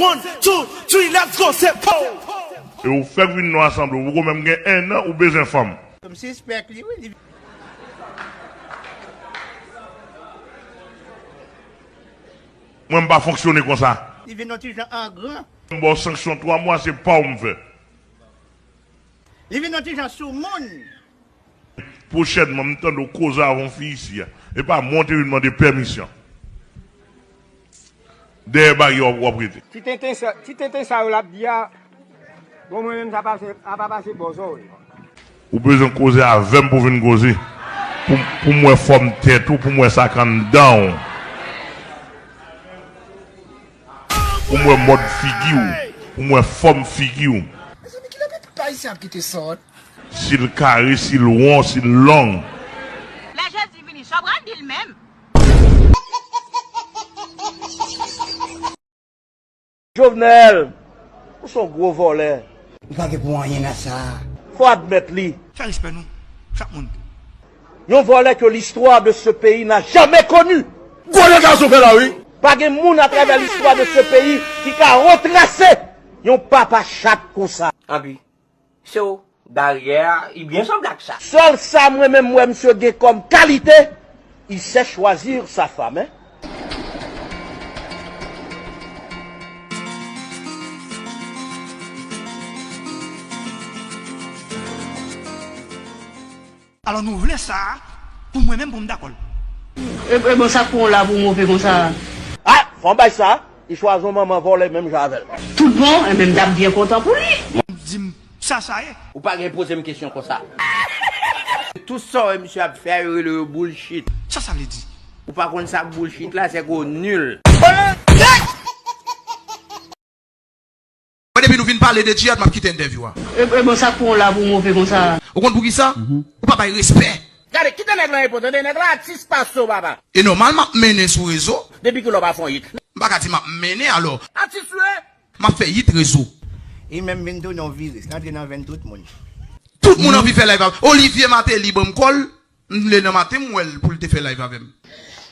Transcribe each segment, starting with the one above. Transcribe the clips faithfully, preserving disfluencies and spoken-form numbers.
One, two, three, let's go, se pow! E ou fèk vin nan asanble, ou poko menm gen ennan, ou bezwen fanm. M sispèk li, wi. Li Mwen, m pa fonksyone konsa. Li vin yon ti jan an gran. M ba w sanksyon twa mwa, se pa w m fè. Li vin yon ti jan sou moun. Pwochènman, m tande w koze avè yon fi isi a. E pa mwen w te vin mande pèmisyon. Dèyè baryè w ap, w ap rete. Ti tenten sa, ti tenten sa yo l ap di a, bon, mwen menm, sa pase, sa pa pase bò zòrèy. Ou bezwen koze avè m pou vin koze. Pou, pou m wè fòm tèt ou, pou m wè sa k anndan w. Pou m wè mòd figi w, pou m wè fòm figi w. Mezanmi, kilè pèp ayisyen ap kite sòt? Si l kare, si l won, si l long. Lè Jezi vini, sa w pral di l menm? Jovenel, ou se yon gwo vòlè. Ou pa gen pou anyen nan sa. Fò admèt li. Fè respè nou, chak moun. Yon vòlè ke l'histoire de ce pays n'a jamais connu. Gwo dega sou fè la, wi. Pa gen moun atravè l'histoire de ce pays ki ka retrase yon papa chat konsa. Anpi, se w, baryè a, li byen sanble ak sa. Sèl sa mwen menm m wè misye gen kòm kalite, il sait choisir sa femme, hein. Alò nou vle sa pou mwen menm pou m dakò l. E, e bon, sa k pran w la pou w move konsa? Ah, fò m bay sa, li chwazi yon manman vòlè menm jan avè l. Tout bon, enben m t ap byen kontan pou li. Di m sa sa ye. Ou pa gen poze m kesyon konsa. Tout sa w wè misye ap fè a, yo rele yo bullshit. Sa sa vle di? Ou pa konn sa k bullshit la, se ke w nil. Mwen, depi nou vin pale de Djihad, m ap kite entèvyou a. E, e bon, sa k pran w la pou w move konsa? Ou konn poukisa? Ou pa bay respè. Gade, kite nèg lan repo, tande, nèg lan atis pase w, papa. E nòmal, m ap mennen sou rezo. Depi kilè w pa fè yon hit? M pa ka di m ap mennen, alò. Atis ou ye? M ap fè hit rezo. Li menm vin tounen yon viris, l antre nan venn tout moun. Tout moun anvi fè live avè m. Olivier Martelly ban m kòl, m leve nan maten, m wè l pou l te fè live avè m.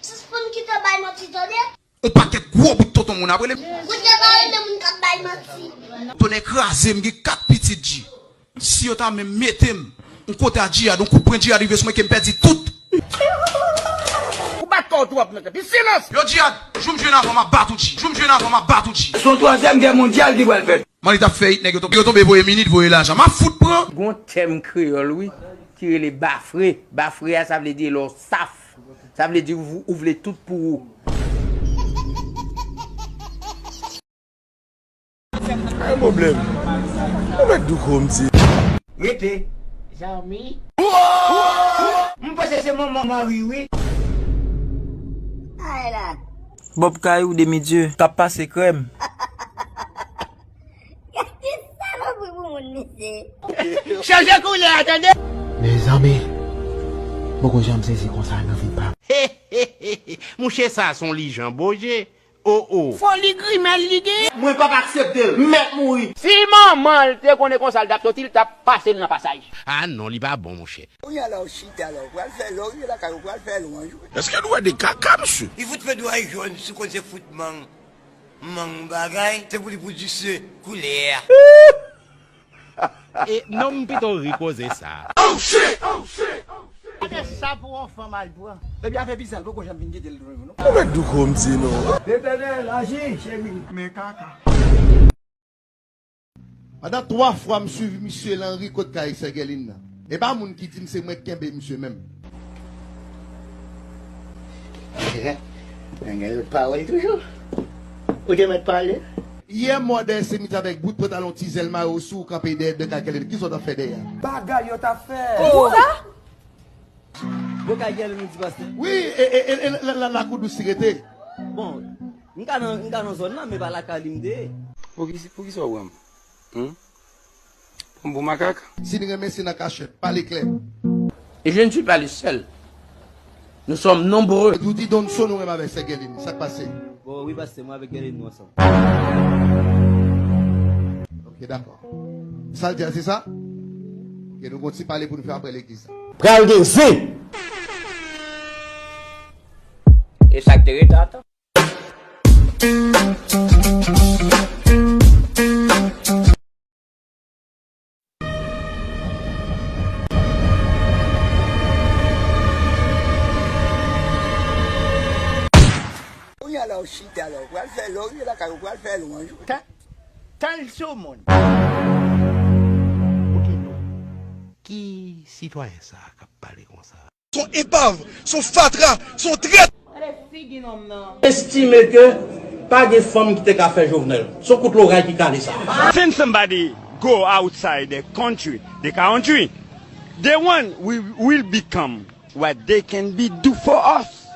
Sispann kite bay manti, tande? Yon pakèt gwo bout tonton moun ap rele m. Kounye a pa renmen moun k ap bay manti. Tonnè kraze m, gen kat pitit Dji. Si yo ta menm mete m yon kote a Djihad, yon kout pwen Djihad rive sou mwen ke m pèdi tout. Ou bat kò w twòp nan tèt li. Silans! Yo Djihad, jou m jwenn avè w, m ap bat ou Dji. Jou m jwenn avè w, m ap bat ou Dji. Se yon twazyèm gè mondyal ki pral fèt. Mwen li t ap fè hit, nèg yo tonbe, yo tonbe voye minit, voye lajan. M ap fout pran. Gon tèm kreyòl, wi, ki rele bafre. Bafre a, sa vle di lè w saf. Sa vle di ou, ou vle tout pou ou. Pa gen pwoblèm. Ou mèt douko, m di. Rete. Zanmi. M panse se manman Mari, wi. Ay la. Bob Kayou, Demi Dye. T ap pase krèm. Gade salopri pou moun, mesye. Chanje koulè a, tande. Mezanmi, m poko janm sezi konsa nan vi pa m. Mouche sa se yon lijan boje. O, o. Foli grimèl li gen. Mwen p ap aksepte l. M mèt mouri. Si manman l te konnen konsa l t ap soti, l t ap pase l nan pasaj. A non, li pa bon, monchè. Kounye a la w chita la, w pral fè, lè w rive lakay ou, w pral fè lwanj, wi. Èske nou wè de kaka, mesye? Li fout fè dwèt jòn, si w konn se fout mang, mang bagay, se pou li pou di se koulè a. E, non, m pito ri koze sa. Oh, shit! Oh, shit! Oh, shit! Gade sa pou yon fanm al pran. Epi afè bizar, poko janm vin kite l tounen, non? Ou mèt douko m di non. Letènèl, aji, cheri. Men kaka. Pandan twa fwa m swiv misye lan ri kot kay Sègèlin nan. E pa moun ki di m se mwen k kenbe misye menm. Nèg yo pawòl toujou. Ou te mèt pale. Yè m wè w dèyè simityè avèk bout pantalon ti zèl mayo sou ou kanpe dèyè de kay Kèlin. Kisa w t ap fè dèyè a? Bagay yo t ap fè. Kisa? Bon, kay Kèlin ou di pastè? Wi, e, e, e, e la, la, lakou dous li rete. Bon, m ka nan, m ka nan zòn nan, men pa lakay li m te ye. Poukisa, poukisa w pran m? Hmm? Bon, bon makak. Si n renmen, se nan kachèt. Pale klè. Et je ne suis pas le seul. Nous sommes nombreux. Epi w di Donson ou renmen avèk sè Gèlin. Sa k pase? Bon, wi, pastè, mwen avèk Gèlin nou ansanm. Ok, dakò. Sa l di a, se sa? Ok, nou gon ti pale pou nou fè apre legliz la. Pral gen zen! E sa k te rete atan? Pral fè lwanj wi. Tan, tan l sou moun. Ok, non. Ki sitwayen sa a k ap pale konsa? Son epav, son fatra, son trèt. Gade figi nonm nan. Estime ke pa gen fanm ki te ka fè Jovenel. Son kout loray ki kale sa. Since somebody go outside the country, the country, the one we will become what they can be do for us.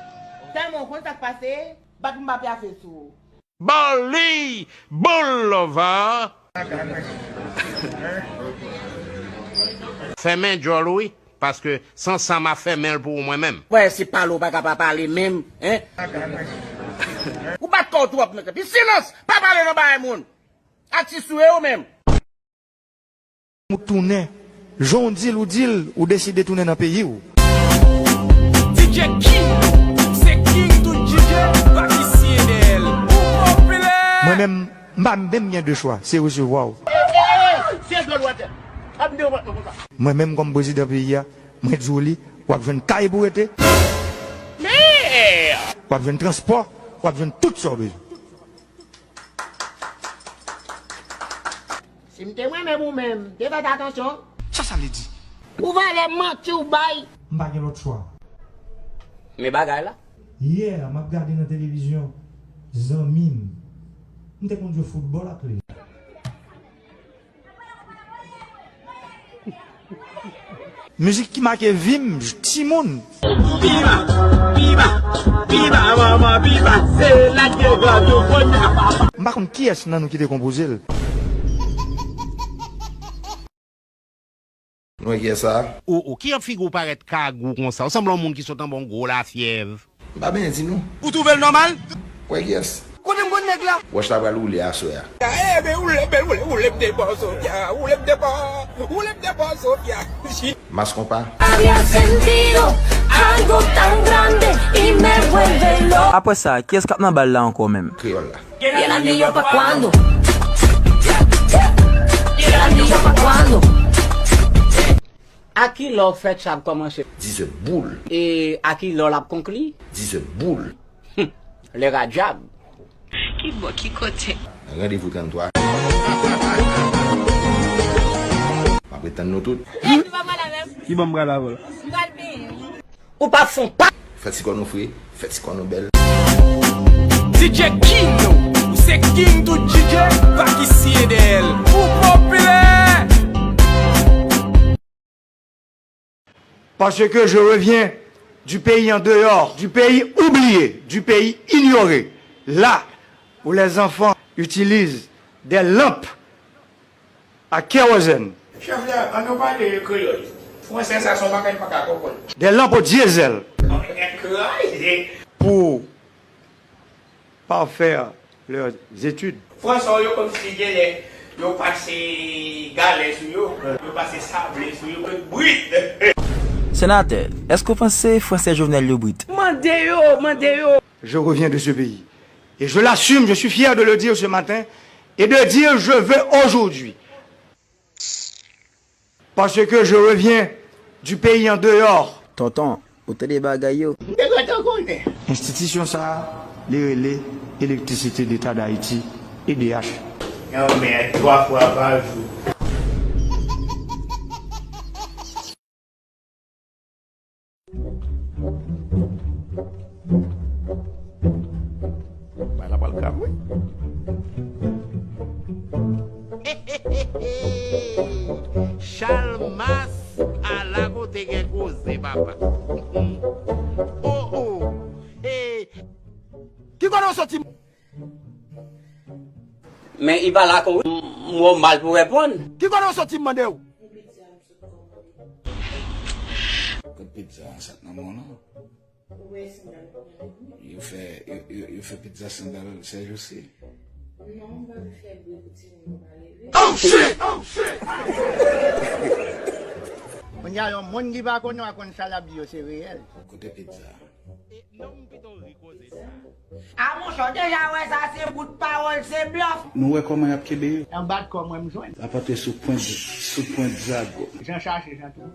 Tèlman w konn sa k pase, bat Mbappé a fè sou ou. Bali Boulevard. Fèmen djòl ou wi, paske san sa m ap fèmen l pou ou mwen menm. Wè, se pale w pa ka pa pale menm, en? Ou bat kò w twòp nan kanpe. Silans! Pa pale nan bagay moun. Atis ou ye ou menm. Ou tounen. Jan w di l, ou di l, ou deside tounen nan peyi w. D J King, se King tout D J, pa ki siye dèyè l. Ou popilè! Mwen menm, m pa menm gen de chwa, se resevwa w. Mwen menm kòm prezidan peyi a, mwen di w li, w ap jwenn kay pou w rete. W ap jwenn transpò, w ap jwenn tout sa w bezwen. Si m te mwen menm ou menm, m te fè atansyon. Sa sa vle di? Ou valè manti ou bay. M pa gen lòt chwa. Men bagay la. Yè, m ap gade nan televizyon, zanmi m. M te konn jwe foutbòl ak li. Mizik ki make vi m, timoun. Biba, biba, biba, manman, biba, se la ke granmoun kounye a, papa. M pa konn kiyès nan nou ki te konpoze l. Nou wè kiyès sa a? O, o, ki jan figi w parèt kagou konsa? Ou sanble yon moun ki sot anba yon gwo lafyèv. M pa benyen di nou. Ou twouve l nòmal? Kwè kiyès? Kote m konn nèg la? Wòch la pral woule aswè a. Ebe, woule, ebe, woule, woule m de bò Sofia, woule m de bò, woule m de bò Sofia. Mas konpa. Había sentido algo tan grande y me vuelve loco. Apre sa, kiyès k ap nan bal la ankò menm? Kreyòl la. Y el anillo pa cuando. Y el anillo pa cuando. A ki lè w fè tchab kòmanse? Dizè boul. E a ki lè w l ap konkli? Dizè boul. Hum, lè radjab. Ki bò, ki kote? Randevou tranntwa. M ap ret tann nou tout. Ki bò m pral avè w? M pral benyen. Ou pa fon pa. Fè ti kò nou fre, fè ti kò nou bèl. D J King, ou se king tout D J, pa ki siye dèyè l. Ou popilè! Parce que je reviens du pays en dehors, du pays oublié, du pays ignoré, là où les enfants utilisent des lampes à kérosène. Chèf la, an nou pale kreyòl. Fransè sa se yon bagay m pa ka konprann. Des lampes au diesel. Mwen kraze. Pour parfaire leurs études. Fransè yo kòmsi genlè yo pase galè sou yo, yo pase sable sou yo, yo brit. Senatè, èske w panse fransè Jovenel yo brit? Mande yo, mande yo. Je reviens de ce pays. Et je l'assume, je suis fier de le dire ce matin et de dire je veux aujourd'hui, parce que je reviens du pays en dehors. Tonton, ou tande bagay yo? M te gentan konnen. Enstitisyon sa a, li rele Électricité d'État d'Haïti, E D H. Yon mèd twa fwa pa jou. Bay la pral grav wi. Chalmas, ala kote gen koze papa. Oh oh. Hey. Ki kote w soti? Men i pale ak ou wi. M wè w mal pou reponn. Ki kote w soti m mande w? Kot pizza a sot nan men w lan? Yo fè, yo, yo, yo fè pizza sandal sèjousi. Non, m pa fè bri pou timoun yo pa leve. Oh shit! Oh shit! Kounye a yon moun ki pa konnen w a konn sa l ap di yo se reyèl. Kote pizza a? E non, m pito ri koze sa. A monchè, w deja wè sa se bout pawòl, se blòf. Nou wè kòman y ap kenbe yo. Anba kò mwen m jwenn. Apatre sou pwent, sou pwent zago. Jan chache, jan twouve.